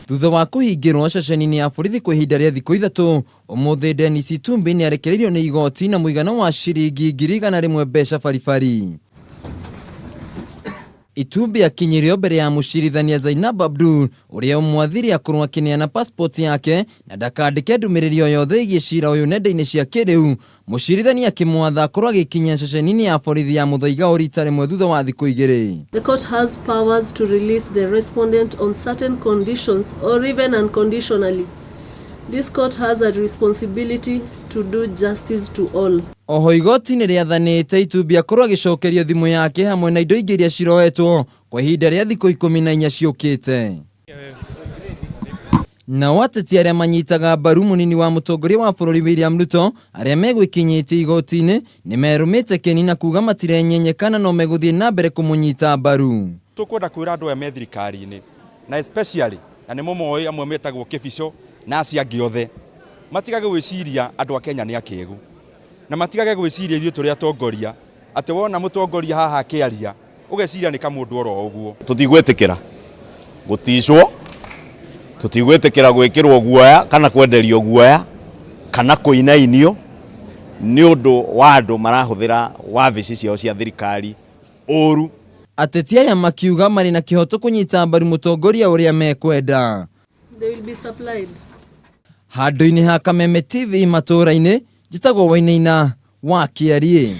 Thutha wa kũhingĩrwo ceceni-inĩ ya borithi kwa ihinda rĩa thikũ 3, ũmũthĩ Dennis Itumbi nĩ arekereirio nĩ igoti na mũigana wa ciringi 100,000 mbeca baribari. Itumbi akinyirio mbere ya mũcirithania Zainab Abdul ũrĩa ũmwathire akorwo akĩneana passport yake na ndakandĩke ndũmĩrĩri o yothe ĩgiĩ cira ũyũ nenda-inĩ cia kĩrĩu. Mũcirithania akĩmwatha akorwo agĩkinya ceceni-inĩ ya borithi ya Muthaiga o rita rĩmwe thutha wa thikũ 2. The court has powers to release the respondent on certain conditions or even unconditionally. This court has a responsibility to do justice to all. Oho igoti nĩ rĩathanĩte Itumbi akorwo agĩcokerio thimũ yake hamwe na indo ingĩ iria ciroetwo kwa ihinda rĩa thikũ 14 ciũkĩte. Nao ateti arĩa manyitaga mbaru mũnini wa mũtongoria wa bũrũri William Ruto arĩa megwĩkinyĩtie igoti-inĩ nĩ merũmĩte kĩni na kuga matirenyenyeka na no megũthiĩ na mbere kũmũnyita mbaru. Tũkwenda kwĩra andũ aya me thirikari-inĩ na especially na nĩ mũmoĩ amwe metagwo Kĩbico na acio angĩ othe, matigage gwĩciria andũ a Kenya nĩ akĩgu, na matigage gwĩciria ithuĩ tũrĩ atongoria atĩ wona mũtongoria haha akĩaria ũgeciria nĩ kamũndũ oro ũguo. Tũtigwĩtĩkĩra gũticwo, tũtigwĩtĩkĩra gwĩkĩrwo guoya kana kwenderio guoya kana kũinainio nĩ ũndũ wa andũ marahũthĩra wabici ciao cia thirikari ũru. Ateti aya makiuga marĩ na kĩhoto kũnyita mbaru mũtongoria ũrĩa mekwenda. They will be supplied. Handũ-inĩ ha Kameme TV matũũra-inĩ, njĩtagwo Wainaina wa Kĩariĩ.